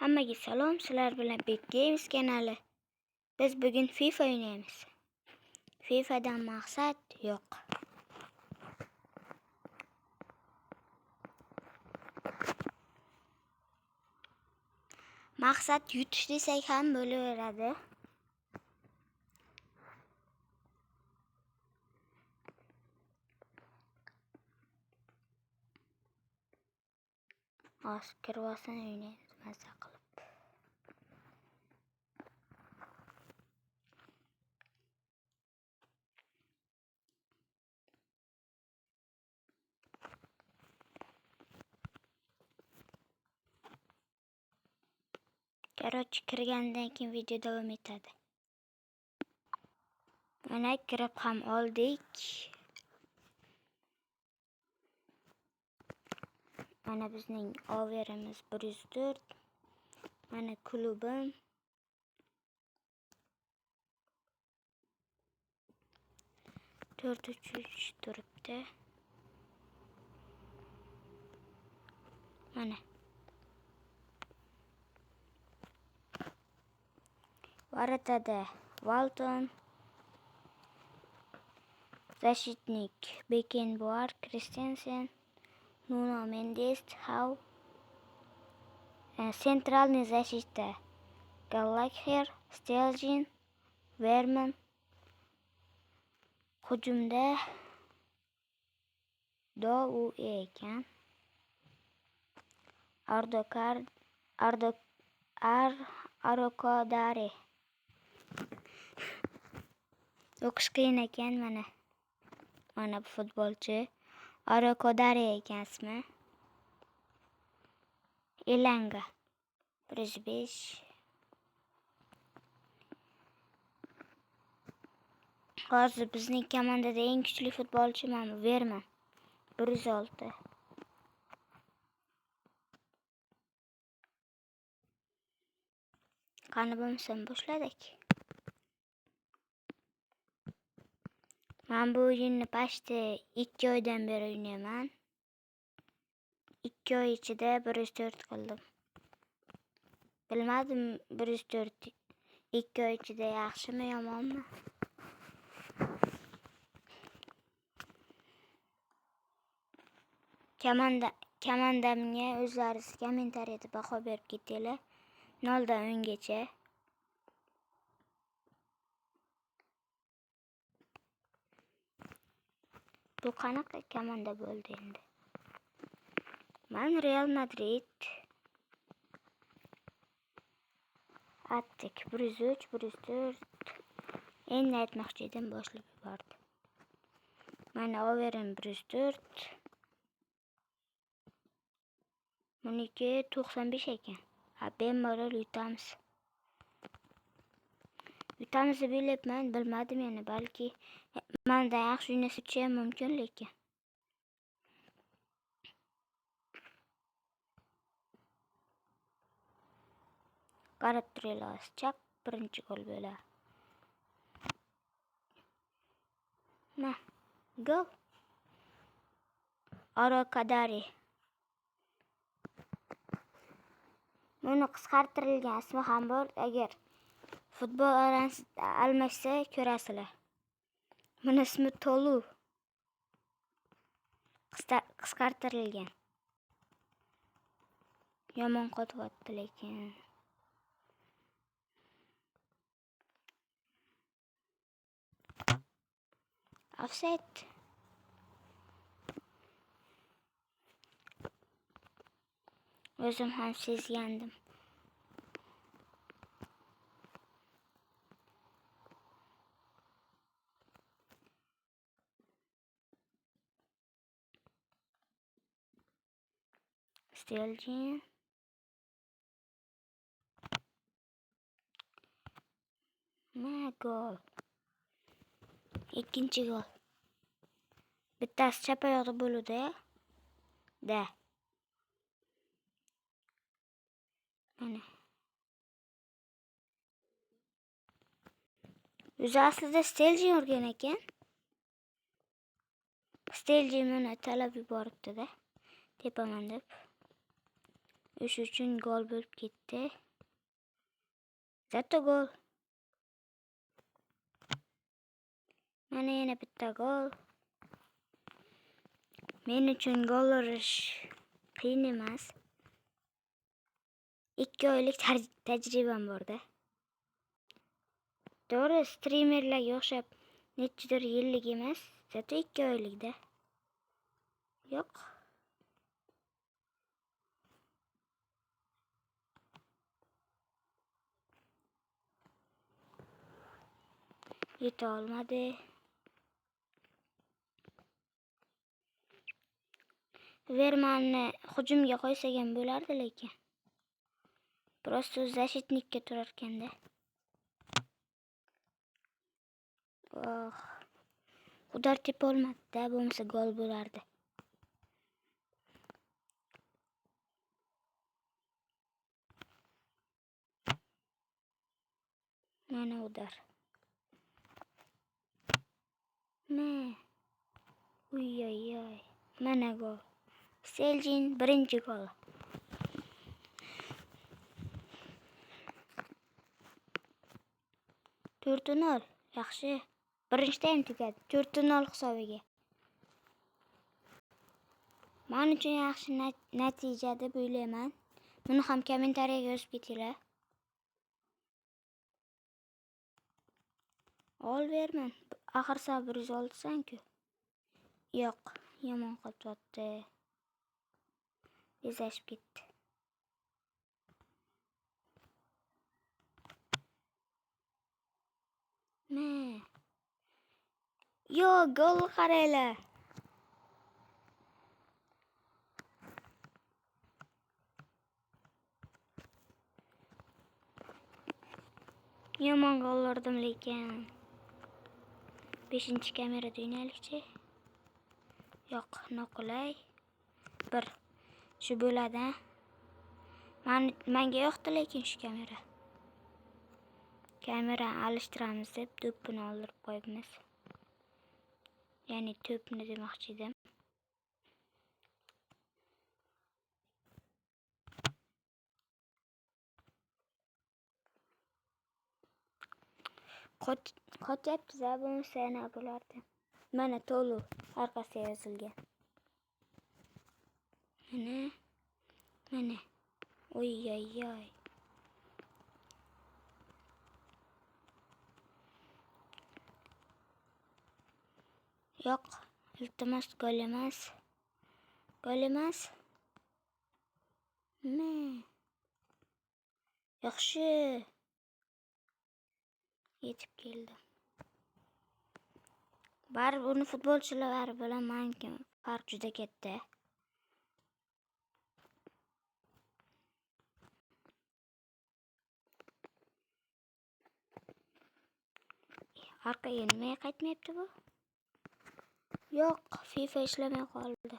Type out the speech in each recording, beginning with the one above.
Hammaga salom, sizlar bilan Big Games kanali. Biz bugun FIFA o'ynaymiz. FIFAdan maqsad yo'q. Maqsad yutish desak ham bo'laveradi. Hozir kirib olsin o'ynaymiz maza qilib. Короче, kirgandan keyin video davom etadi. Mana kirib ham oldik. Mana bizning overimiz 104. Mana klubim. 4-3-3 turibdi. Mana. Ворота Walton. Защитник Beckenbauer, Christensen, Nuno Mendes, Howe. Центральный защита Gallagher, Stelgin, Verman. Hujumda Do U E ekan. Ardokar Ardo Ar Arokodare. O'qish qiyin ekan mana. Mana bu futbolchi. Arokodare ekan ismi. Elanga. 105. Hozir bizning komandada eng kuchli futbolchi mana bu Verman. 106. Qani bo'lmasam boshladik. Men bu o'yinni почти 2 oydan beri o'ynayman. 2 oy ichida 104 qildim. Bilmadim 104 2 oy ichida yaxshimi, yomonmi? Komandamga o'zlaringiz kommentariyada baho berib ketinglar. 0 dan 10 gacha. Bu qanaqa komanda bo'ldi endi? Man Real Madrid. Atdik 103, 104. Endi aytmoqchi edim, boshlab yubordi. Mana overim 104. Buniki 95 ekan. Ha, bemalol yutamiz. Yutamiz deb o'ylayapman, bilmadim yana, balki mandan yaxshi o'ynasa ham mumkin lekin. Qarab turinglar, chaq birinchi gol bo'ladi. Na, gol. Arokodare. Buni qisqartirilgan ismi ham bor. Agar futbol almashsa ko'rasizlar. Buni ismi Tolu. Qisqartirilgan. Yomon qotyapti lekin. Offside. O'zim ham sezgandim. Stelgin. Ma gol. Ikkinchi gol. Bittasi chap oyoqda bo'ludi. Da. Mana. O'zi aslida Stelgin urgan ekan. Stelgin buni talab yuboribdi-da. Tepaman deb. O'sha uchun gol bo'lib ketdi. Zato gol. Mana yana bitta gol. Men uchun gol urish qiyin emas. 2 oylik tajribam borda. To'g'ri, streamerlarga o'xshab nechidir yillik emas, zato 2 oylikda. Yo'q. Yeta olmadi. Vermanni hujumga qo'ysak ham bo'lardi lekin. Просто защитникka turar ekanda. Oh. Udar tepa olmadi-da, bo'lmasa gol bo'lardi. Mana udar. Me. Uy-oy-oy. Mana gol. Seljin birinchi gol. 4-0. Yaxshi. Birinchi taym tugadi. 4-0 hisobiga. Men uchun yaxshi natija deb o'ylayman. Buni ham kommentariyaga yozib ketinglar. Ol berman. Axir sen 106san-ku. Yo'q, yomon qotyapti. Tezlashib ketdi. Me. Yo, gol qaranglar. Yomon gol urdim lekin. 5-kamerada o'ynaylikchi. Yo'q, noqulay. 1. Shu bo'ladi, ha? Menga yoqdi lekin shu kamera. Kamera alishtiramiz deb to'pini oldirib qo'yibmiz. Ya'ni to'pni demoqchi edim. Qotyapti-da, bo'lmasa yana bo'lardi. Mana to'lu orqasiga yozilgan. Mana, mana. Oy-oy-oy. Yo'q, iltimos gol emas. Gol emas. Me. Yaxshi. Yetib keldim. Baribir uni futbolchilar bilan menga farq juda katta. Orqaga nimaga qaytmayapti bu? Yo'q, FIFA ishlamay qoldi.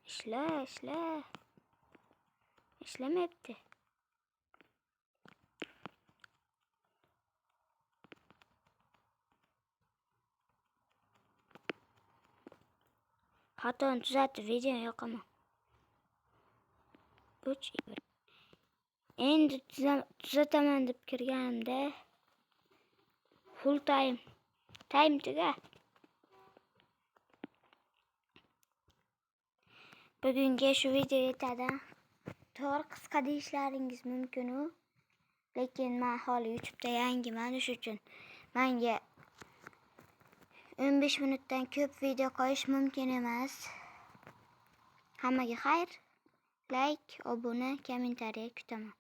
Ishla, ishla. Ishlamayapti. Xatoni tuzatib videoni yoqaman. 3 1. Endi tuzataman deb kirganimda full time. Time tuga. Bugunga shu video yetadi. To'g'ri, qisqa deyishlaringiz mumkin-u, lekin men hali YouTube'da yangiman, shu uchun menga 15 minutdan ko'p video qo'yish mumkin emas. Hammaga xayr. Like, obuna, kommentariya kutaman.